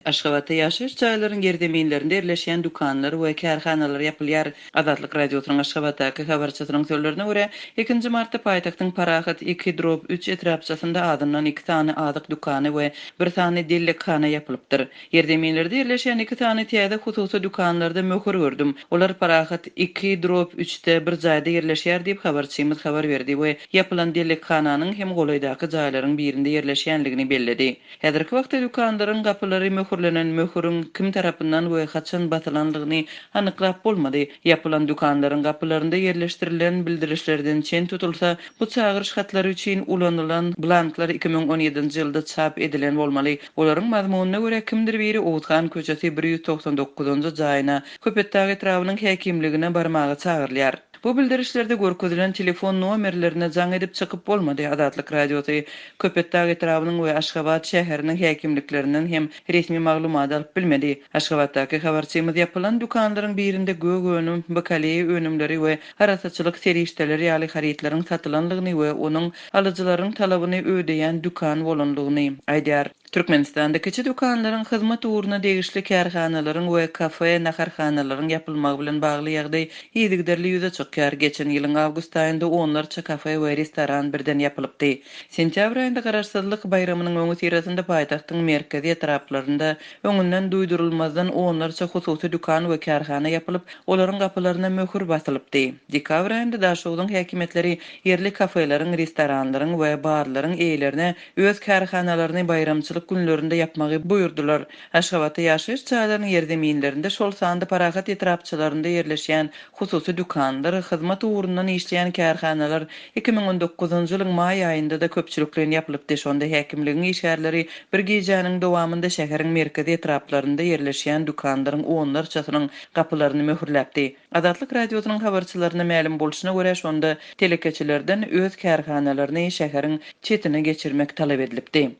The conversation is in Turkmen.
Aşgabatda ýaşaýyş jaýlaryň ýerzeminlerinde ýerleşýän dükanlar we kärhanalar ýapylýar. Azatlyk Radiosynyň Aşgabatdaky habarçysynyň sözlerine görä, ikinji martda paýtagtyň Parahat iki drob üç etrapçasynda azyndan iki sany azyk dükany we bir sany dellekhana ýapylypdyr. Ýerzeminlerde ýerleşýän iki sany täze hususy dükanlarda möhür gördüm. Olar Parahat iki drob üçde bir jaýda ýerleşýär diýip, habarçymyz habar berdi we ýapylan dellekhananyň hem golaýdaky jaýlaryň birinde ýerleşýändigini belledi. Häzirki wagtda dükanlaryň gapylary möhürlenen möhüriň kim tarapyndan we haçan basylandygyny anyklap bolmady. Ýapylan dükanlaryň gapylarynda ýerleşdirilen bildirişlerden çen tutulsa, bu çagyryş hatlary üçin ulanylan blanklar 2017-nji ýylda çap edilen bolmaly. Olaryň mazmunyna görä, kimdir biri Oguzhan köçesi 199-njy jaýyna, Köpetdag etrabynyň häkimligine barmaga çagyrylýar. Bu bildirişlerde görkezilen telefon nomerlerine jaň edip çykyp bolmady. Azatlyk Radiosy Köpetdag etrabynyň we Aşgabat şäheriniň häkimliklerinden hem resmi maglumat alyp bilmedi. Aşgabatdaky habarçymyz ýapylan dükanlaryň birinde gök önüm, bakaleýa önümleri we arassaçylyk serişdeleri ýaly harytlaryň satylandygyny we onuň alyjylaryň talabyny ödeýän dükan bolandygyny aýdýar. Türkmenistanda kiçi dükanlaryň, hyzmat ugruna degişli kärhanalaryň we kafe, naharhanalaryň ýapylmagy bilen bagly ýagdaý yzygiderli ýüze çykýar. Geçen ýylyň awgust aýynda onlarça kafe we restoran birden ýapylypdy. Sentýabr aýynda Garaşsyzlyk baýramynyň öňüsyrasynda paýtagtyň merkezi etraplarynda öňünden duýdurylmazdan onlarça hususy dükan we kärhana ýapylyp, olaryň gapylaryna möhür basylypdy. Dekabr aýynda Daşogzuň häkimiýetleri ýerli kafeleriň, restoranlaryň we barlaryň eýelerine öz kärhanalaryny baýramçylyk günlerinde ýapmagy buýurdylar. Aşgabatda ýaşaýyş jaýlarynyň ýerzeminlerinde, şol sanda Parahat etrapçalarynda ýerleşýän hususy dükanlar, hyzmat ugrundan işleýän kärhanalar 2019-njy ýylyň maý aýynda-da köpçülikleýin ýapylypdy. Şonda häkimligiň işgärleri bir gijäniň dowamynda şäheriň merkezi etraplarynda ýerleşýän dükanlaryň onlarçasynyň gapylaryny möhürläpdi. Azatlyk Radiosynyň habarçylaryna mälim bolşuna görä, şonda telekeçilerden öz kärhanalaryny şäheriň çetine geçirmek talap edilipdi.